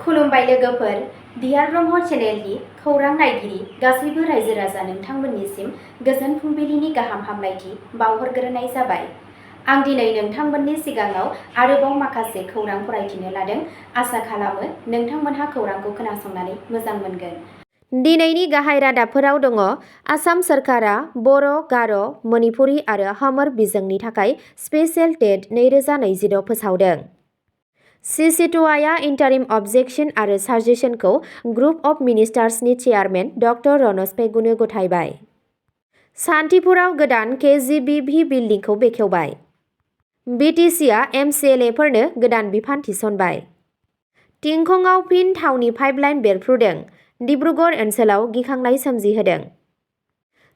खुलुमबाय लोगोफोर, दियार ब्रह्म चेनेलनि खौरां नायगिरि गासैबो रायजो राजा नोंथांमोननिसिम गोजोन फुंबिलिनि गाहाम हामलायथि बावहरग्रोनाय जाबाय। आं दिनै नोंथांमोननि सिगाङाव आरोबाव माखासे खौरां फरायथिनो लादों। आसा खालामो नोंथांमोनहा खौरांखौ खोनासंनानै मोजां मोनगोन। दिनैनि गाहाय रादाबफोराव दङ आसाम सोरखारा बर', गार', मणिपुरि आरो हामर बिजोंनि थाखाय स्पेशेल टेट 2022 फोसावदों। सिसिटुआया इन्टारिम अबजेक्शन आरो साजेशनखौ ग्रुप अफ मिनिस्टार्सनि चेयारमेन डक्टर रनज पेगुनो गथायबाय। सान्तिपुराव गोदान केजिबिभि बिल्डिंखौ बेखेवबाय। बिटिसिआ एमसिएलएफोरनो गोदान बिफान थिसनबाय। टिंखंआव फिन थावनि पाइपलाइन बेरफ्रुदों, डिब्रुगड़ ओनसोलाव गिखांनाय सोमजिहोदों।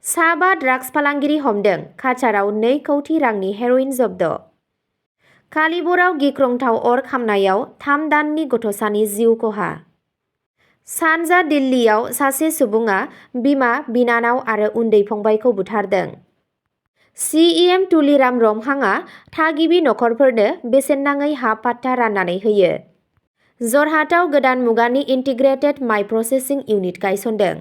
सा 5 ड्राग्स फालांगिरि हमदों, काछाराव 2 कौटि रांनि हेर'इन जब्द। कालिबराव गिख्रंथाव अर खामनायाव 3 दाननि गथ'सानि जिउ खहा। सानजा दिल्लीयाव सासे सुबुङा बिमा, बिनानाव आरो उन्दै फंबायखौ बुथारदों। सिएम तुलिराम रमहांआ थागिबि नखरफोरनो बेसेन नाङै हा पाट्टा राननानै होयो। जरहाटआव गोदान मुगानि इन्टिग्रेटेड माइ प्रसेसिं इउनिट गायसनदों।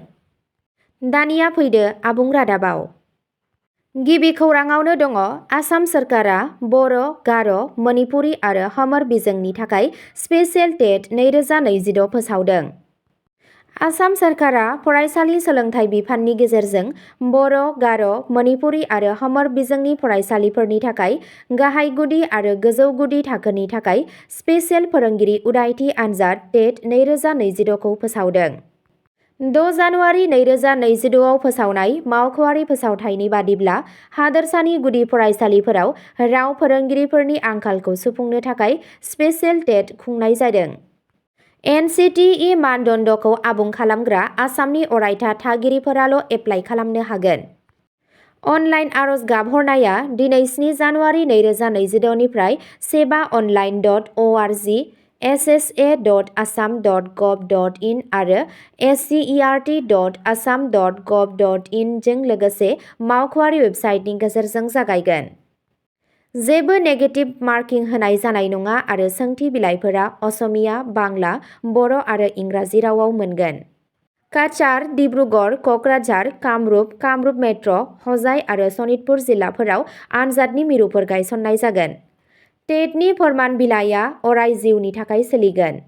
दानिया फैदो आबुं रादाबाव। गिबि खौराङावनो दङ आसाम सोरखारा बर', गार', मणिपुरि आरो हामर बिजोंनि थाखाय स्पेशेल टेट 2022 फोसावदों। आसाम सोरखारा फरायसालि सोलोंथाइ बिफाननि गेजेरजों बर', गार', मणिपुरि आरो हामर बिजोंनि फरायसालिफोरनि थाखाय गाहाय गुदि आरो गोजौ गुदि थाखोनि थाखाय स्पेशेल फोरोंगिरि उदायथि आनजाद टेट 2022 खौ फोसावदों। 6 जानुवारि 2022 आव फोसावनाय मावख'आरि फोसावथायनि बादिब्ला हादोरसानि गुदि फरायसालिफोराव राव फोरोंगिरिफोरनि आंखालखौ सुफुंनो थाखाय स्पेशेल टेट खुंनाय जादों। एनसिटिइ मानदण्डखौ आबुं खालामग्रा आसामनि अरायथा थागिरिफोराल' एप्लाइ खालामनो हागोन। अनलाइन आर'ज गाबहरनाया दिनै 7 जानुवारि 2022 निफ्राय seva.online.org, ssa.assam.gov.in आरो scert.assam.gov.in जों लोगोसे मावख'आरि वेबसाइटनि गेजेरजों जागायगोन। जेबो नेगेटिभ मार्किं होनाय जानाय नङा आरो सोंथि बिलाइफोरा असमिया, बांला, बर' आरो इंराजि रावाव मोनगोन। काछार, डिब्रुगड़, क'क्राझार, कामरुप, कामरुप मेट्र', हजाइ आरो सनितपुर जिल्लाफोराव आनजादनि मिरुफोर गायसननाय जागोन। टेटनि फोरमान बिलाइया अराय जिउनि थाखाय सोलिगोन।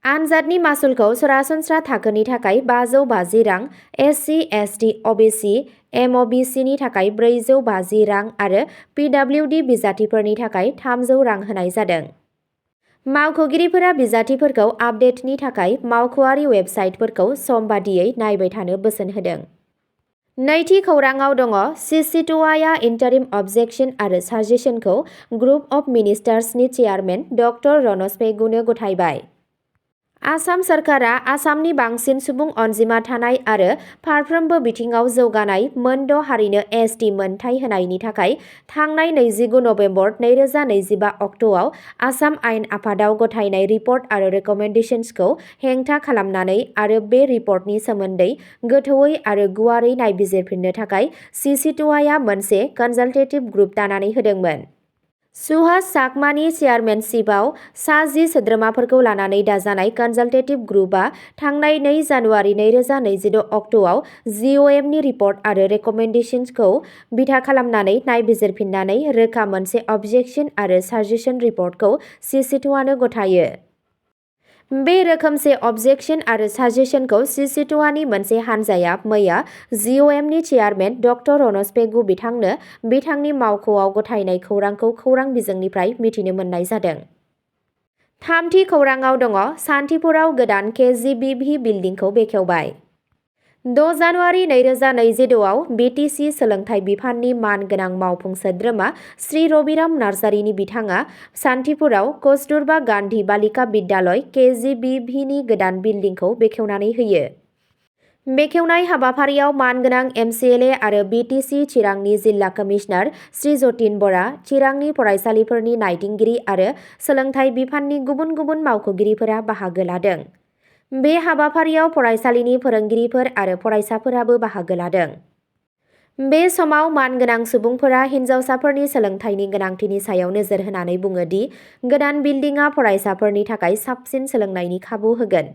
आनजादनि मासुलखौ सरासनस्रा थाखोनि थाखाय 550 रां, एससि, एसटि, अबिसि, एमअबिसिनि थाखाय 450 रां आरो पिडब्लिउडि बिजाथिफोरनि थाखाय 300 रां होनाय जादों। मावख'गिरिफोरा बिजाथिफोरखौ आपडेटनि थाखाय मावख'आरि वेबसाइटफोरखौ सम बादियै नायबाय थानो बोसोन होदों। नैथि खौराङाव दङ सिसिटुआया इन्टारिम अबजेक्शन आरो साजेशनखौ ग्रुप अफ मिनिस्टार्सनि चेयारमेन डक्टर रनज पेगुनो गथायबाय। आसाम सोरखारा आसामनि बांसिन सुबुं अनजिमा थानाय आरो फारफ्रोमबो बिथिङाव जौगानाय मोन 6 हारिनो एसटि मोनथाय होनायनि थाखाय थांनाय 29 नबेम्बर 2025 अक्ट'आव आसाम आयेन आफादाव गथायनाय रिपर्ट आरो रेकमेन्डेशन्सखौ हेंथा खालामनानै आरो बे रिपर्टनि सोमोन्दै गोथौवै आरो गुवारै नायबिजिरफिननो थाखाय सिसिटुआया मोनसे कनसालटेटिभ ग्रुप दानानै होदोंमोन। सुहास चाकमानि चेयारमेनशिपआव सा 10 सोद्रोमाफोरखौ लानानै दाजानाय कनसालटेटिभ ग्रुपआ थांनाय 2 जानुवारि 2022 अक्ट'आव जिअएमनि रिपर्ट आरो रेकमेन्डेशन्सखौ बिथा खालामनानै नायबिजिरफिननानै रोखा मोनसे अबजेक्शन आरो साजेशन रिपर्टखौ सिसिटुआनो गथायो। बे रोखोमसे अबजेक्शन आरो साजेशनखौ सिसिटुआनि मोनसे हानजाया मैया जिअएमनि चेयारमेन डक्टर रनज पेगु बिथांनो बिथांनि मावख'आव गथायनाय खौरांखौ खौरां बिजोंनिफ्राय मिथिनो मोननाय जादों। थामथि खौराङाव दङ सान्तिपुराव गोदान केजिबिभि बिल्डिंखौ बेखेवबाय। 6 जानुवारि 2022 आव बिटिसि सोलोंथाइ बिफाननि मान गोनां मावफुं सोद्रोमा श्री रबिराम नार्जारिनि बिथाङा सान्तिपुराव कस्तुरबा गान्धी बालिका बिद्यालय केजिबिभिनि गोदान बिल्डिंखौ बेखेवनानै होयो। बेखेवनाय हाबाफारियाव मानगोनां एमसिएलए आरो बिटिसि चिरांनि जिल्ला कमिशनार श्री जतिन बरा, चिरांनि फरायसालिफोरनि नायदिंगिरि आरो सोलोंथाइ बिफाननि गुबुन गुबुन मावख'गिरिफोरा बाहागो लादों। बे हाबाफारियाव फरायसालिनि फोरोंगिरिफोर आरो फरायसाफोराबो बाहागो लादों। बे समाव मानगोनां सुबुंफोरा हिन्जावसाफोरनि सोलोंथाइनि गोनांथिनि सायाव नोजोर होनानै बुङो दि गोदान बिल्डिंआ फरायसाफोरनि थाखाय साबसिन सोलोंनायनि खाबु होगोन।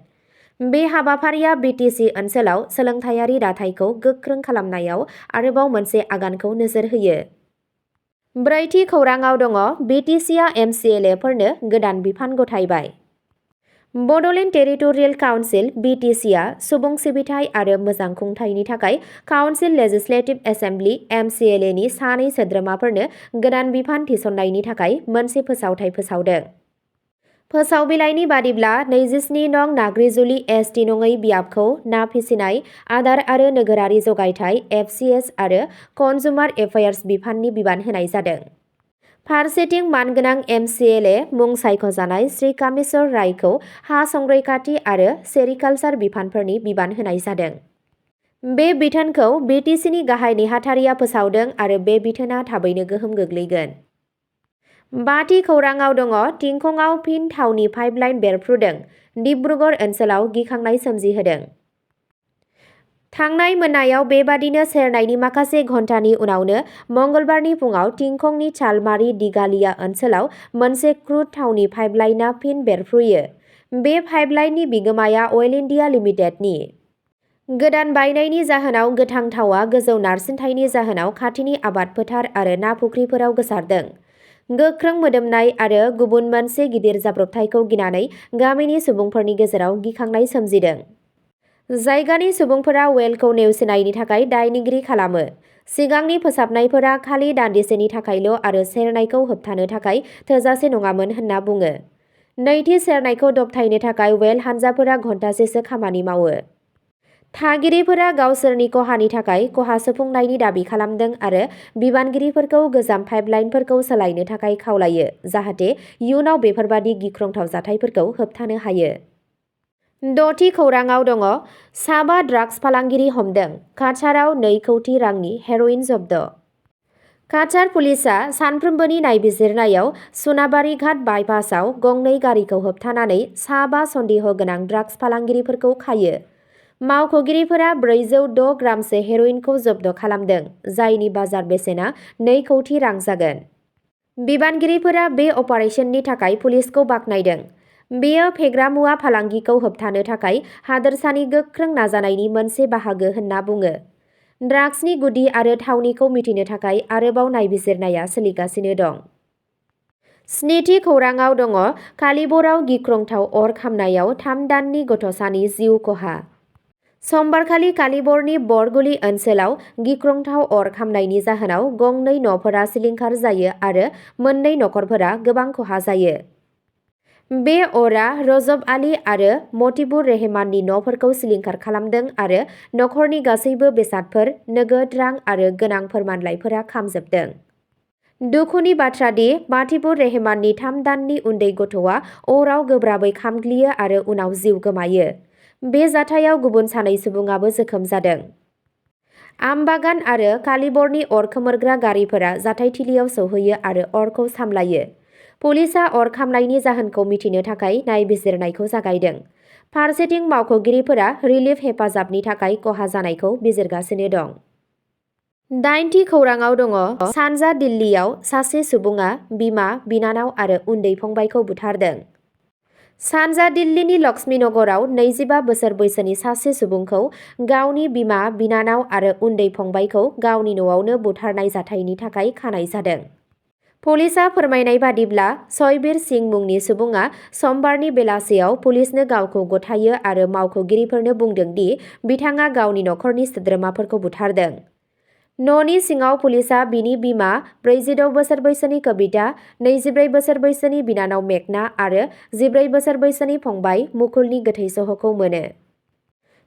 बे हाबाफारिया BTC ओनसोलाव सोलोंथायारि दाथायखौ गोख्रों खालामनायाव आरोबाव मोनसे आगानखौ नोजोर होयो। ब्रैथि खौराङाव दङ BTCआ MCLAफोरनो गोदान बिफान गथायबाय। बड'लेण्ड टेरिट'रियेल काउन्सिल BTCआ सुबुं सिबिथाइ आरो मोजां खुंथायनि थाखाय काउन्सिल लेजिस्लेटिभ एसेमब्लि MCLAनि सानै सोद्रोमाफोरनो गोदान बिफान थिसननायनि थाखाय मोनसे फोसावथाइ फोसावदों। फोसाव बिलाइनि बादिब्ला 27 नं नाग्रिजुलि ST नङै बियाबखौ ना फिसिनाय, आदार आरो नोगोरारि जगायथाय FCS आरो कनजुमार एफेयार्स बिफाननि बिबान होनाय जादों। फारसेथिं मानगोनां MCLA मुं सायख'जानाय श्री कामेश्वर रायखौ हा संरैखाथि आरो सेरिकालचार बिफानफोरनि बिबान होनाय जादों। बे बिथोनखौ BTCनि गाहाय नेहाथारिया फोसावदों आरो बे बिथोना थाबैनो गोहोम गोग्लैगोन। बाथि खौराङाव दङ थिंखंआव फिन थावनि पाइपलाइन बेरफ्रुदों, डिब्रुगड़ ओनसोलाव गिखांनाय सोमजिहोदों। थांनाय मोनायाव बेबादिनो सेरनायनि माखासे घन्टानि उनावनो मंगलबारनि फुङाव थिंखंनि चालमारि दिगालिया ओनसोलाव मोनसे क्रुड थावनि पाइपलाइनआ फिन बेरफ्रुयो। बे पाइपलाइननि बिगोमाया अइल इन्डिया लिमिटेडनि। गोदान बायनायनि जाहोनाव गोथां थावआ गोजौ नारसिनथायनि जाहोनाव खाथिनि आबाद फोथार आरो ना फुख्रिफोराव गोसारदों। गोख्रों मोदोमनाय आरो गुबुन मोनसे गिदिर जाब्रबथायखौ गिनानै गामिनि सुबुंफोरनि गेजेराव गिखांनाय सोमजिदों। जायगानि सुबुंफोरा वेलखौ नेवसिनायनि थाखाय दायनिगिरि खालामो। सिगांनि फोसाबनायफोरा खालि दान्दिसेनि थाखायल' आरो सेरनायखौ होबथानो थाखाय थोजासे नङामोन होनना बुङो। नैथि सेरनायखौ दबथायनो थाखाय वेल हानजाफोरा घन्टासेसो खामानि मावो। थागिरिफोरा गावसोरनि खहानि थाखाय खहा सुफुंनायनि दाबि खालामदों आरो बिबानगिरिफोरखौ गोजाम पाइपलाइनफोरखौ सोलायनो थाखाय खावलायो जाहाथे इयुनाव बेफोरबादि गिख्रंथाव जाथायफोरखौ होबथानो हायो। द'थि खौराङाव दङ साबा ड्राग्स फालांगिरि हमदों, काछाराव 2 कौटि रांनि हेर'इन जब्द'। काछार पुलिसआ सानफ्रोमबोनि नायबिजिरनायाव सुनाबारि घाट बाइपासआव गंनै गारिखौ होबथानानै साबा सन्देह गोनां ड्राग्स फालांगिरिफोरखौ खायो। मावख'गिरिफोरा 406 ग्रामसो हेर'इनखौ जब्द' खालामदों, जायनि बाजार बेसेना 2 कौटि रां जागोन। बिबानगिरिफोरा बे अपारेशननि थाखाय पुलिसखौ बाख्नायदों। बेयो फेग्रा मुवा फालांगिखौ होबथानो थाखाय हादोरसानि गोख्रों नाजानायनि मोनसे बाहागो होनना बुङो। ड्राग्सनि गुदि आरो थावनिखौ मिथिनो थाखाय आरोबाव नायबिजिरनाया सोलिगासिनो दं। स्निथि खौराङाव दङ कालिबराव गिख्रंथाव अर खामनायाव 3 दाननि गथ'सानि जिउ खहा। समबारखालि कालिबरनि बरगुलि ओनसोलाव गिख्रंथाव अर खामनायनि जाहोनाव गंनै न'फोरा सिलिंखार जायो आरो मोननै नखरफोरा गोबां खहा जायो। बे अरा रजब आली आरो मतिबुर रेहमाननि न'फोरखौ सिलिंखार खालामदों आरो नखरनि गासैबो बेसादफोर, नोगोद रां आरो गोनां फोरमानलाइफोरा खामजोबदों। दुखुनि बाथ्रा दि मतिबुर रेहमाननि 3 दाननि उन्दै गथ'आ अराव गोब्राबै खामग्लियो आरो उनाव जिउ गोमायो। बे जाथायाव गुबुन 2 सुबुङाबो जोखोम जादों। आमबागान आरो कालिबरनि अर खोमोरग्रा गारिफोरा जाथायथिलियाव सौहैयो आरो अरखौ सामलायो। पुलिसआ अर खामनायनि जाहोनखौ मिथिनो थाखाय नायबिजिरनायखौ जागायदों। फारसेथिं मावख'गिरिफोरा रिलिफ हेफाजाबनि थाखाय खहा जानायखौ बिजिरगासिनो दं। 8थि खौराङाव दङ सानजा दिल्लीयाव सासे सुबुङा बिमा, बिनानाव आरो उन्दै फंबायखौ बुथारदों। सानजा दिल्लीनि लक्ष्मीनगराव 25 बोसोर बैसोनि सासे सुबुंखौ गावनि बिमा, बिनानाव आरो उन्दै फंबायखौ गावनि न'आवनो बुथारनाय जाथायनि थाखाय खानाय जादों। पुलिसआ फोरमायनाय बादिब्ला सयबीर सिंह मुंनि सुबुङा समबारनि बेलासियाव पुलिसनो गावखौ गथायो आरो मावख'गिरिफोरनो बुंदों दि बिथाङा गावनि नखरनि सोद्रोमाफोरखौ बुथारदों। न'नि सिङाव पुलिसआ बिनि बिमा 46 बोसोर बैसोनि कबिता, 24 बोसोर बैसोनि बिनानाव मेघना आरो 14 बोसोर बैसोनि फंबाय मुकुलनि गोथै सह'खौ मोनो।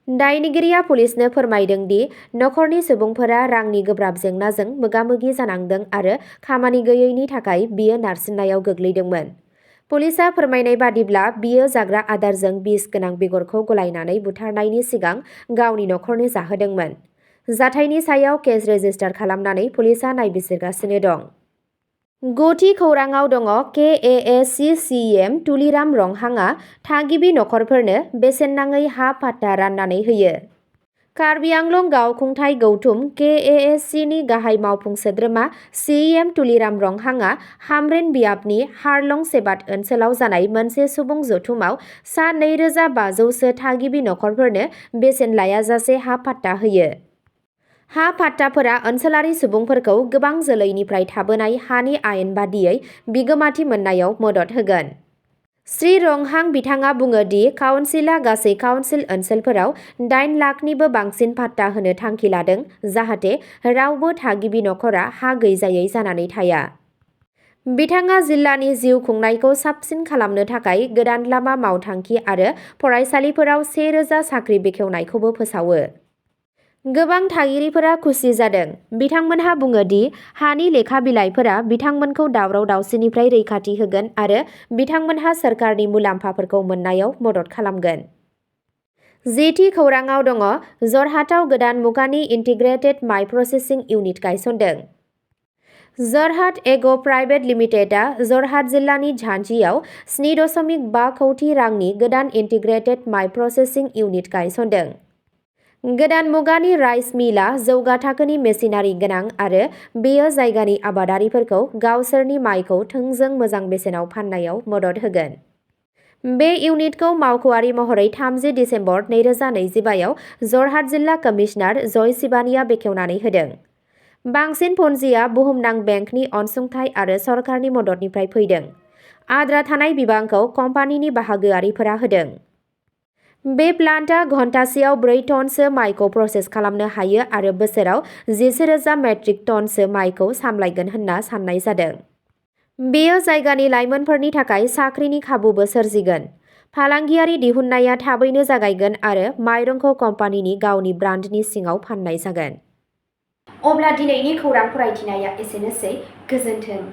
दायनिगिरिया पुलिसनो फोरमायदों दि नखरनि सुबुंफोरा रांनि गोब्राब जेंनाजों मोगा-मोगि जानांदों आरो खामानि गैयैनि थाखाय बियो नारसिननायाव गोग्लैदोंमोन। पुलिसआ फोरमायनाय बादिब्ला बियो जाग्रा आदारजों बिस गोनां बेगरखौ गलायनानै बुथारनायनि सिगां गावनि नखरनो जाहोदोंमोन। जाथायनि सायाव केस रेजिस्टार खालामनानै पुलिसआ नायबिजिरगासिनो दं। 9थि खौराङाव दङ KAACCM तुलिराम रंहांआ थागिबि नखरफोरनो बेसेन नाङै हा पाट्टा राननानै होयो। कार्बि आंलं गावखुंथाइ गौथुम KASCनि गाहाय मावफुं सोद्रोमा CEM तुलिराम रंहांआ हामरेन बियाबनि हारलं सेबात ओनसोलाव जानाय मोनसे सुबुं जथुमाव सा 2500सो थागिबि नखरफोरनो बेसेन लायाजासे हा पाट्टा होयो। हा पाट्टाफोरा ओनसोलारि सुबुंफोरखौ गोबां जोलैनिफ्राय थाबोनाय हानि आयेन बादियै बिगोमाथि मोननायाव मदद होगोन। श्री रंहां बिथाङा बुङो दि काउन्सिलआ गासै काउन्सिल ओनसोलफोराव 8 लाखनिबो बांसिन पाट्टा होनो थांखि लादों जाहाथे रावबो थागिबि नखरा हा गैजायै जानानै थाया। बिथाङा जिल्लानि जिउ खुंनायखौ साबसिन खालामनो थाखाय गोदान लामा मावथांखि आरो फरायसालिफोराव 1000 साख्रि बेखेवनायखौबो फोसावो। गोबां थागिरिफोरा खुसि जादों। बिथांमोनहा बुङो दि हानि लेखा बिलाइफोरा बिथांमोनखौ दावराव-दावसिनिफ्राय रैखाथि होगोन आरो बिथांमोनहा सोरखारनि मुलाम्फाफोरखौ मोननायाव मदद खालामगोन। जेथि खौराङाव दङ जरहाटआव गोदान मुगानि इन्टिग्रेटेड माइ प्रसेसिं इउनिट गायसनदों। जरहाट एग' प्राइभेट लिमिटेडआ जरहाट जिल्लानि झान्सियाव 7.5 कौटि रांनि गोदान इन्टिग्रेटेड माइ प्रसेसिं इउनिट गायसनदों। गोदान मुगानि राइस मिलआ जौगा थाखोनि मेसिनारि गोनां आरो बेयो जायगानि आबादारिफोरखौ गावसोरनि माइखौ थोंजों मोजां बेसेनाव फाननायाव मदद होगोन। बे इउनिटखौ मावख'आरि महरै 30 दिसेम्बर 2025आव जरहाट जिल्ला कमिशनार जय शिवानीआ बेखेवनानै होदों। बांसिन पुन्जिआ बुहुमनां बेंकनि अनसुंथाइ आरो सरकारनि मददनिफ्राय फैदों। आद्रा थानाय बिबांखौ कम्पानिनि बाहागोआरिफोरा होदों। बे प्लान्टआ घन्टासेयाव 4 टनसो माइखौ प्रसेस खालामनो हायो आरो बोसोराव 10,000 मेट्रिक टनसो माइखौ सामलायगोन होनना साननाय जादों। बेयो जायगानि लाइमोनफोरनि थाखाय साख्रिनि खाबुबो सोरजिगोन। फालांगियारि दिहुननाया थाबैनो जागायगोन आरो माइरंखौ कम्पानिनि गावनि ब्रान्डनि सिङाव फाननाय जागोन। अब्ला दिनैनि खौरां फरायथिनाया एसेनोसै। गोजोन्थों।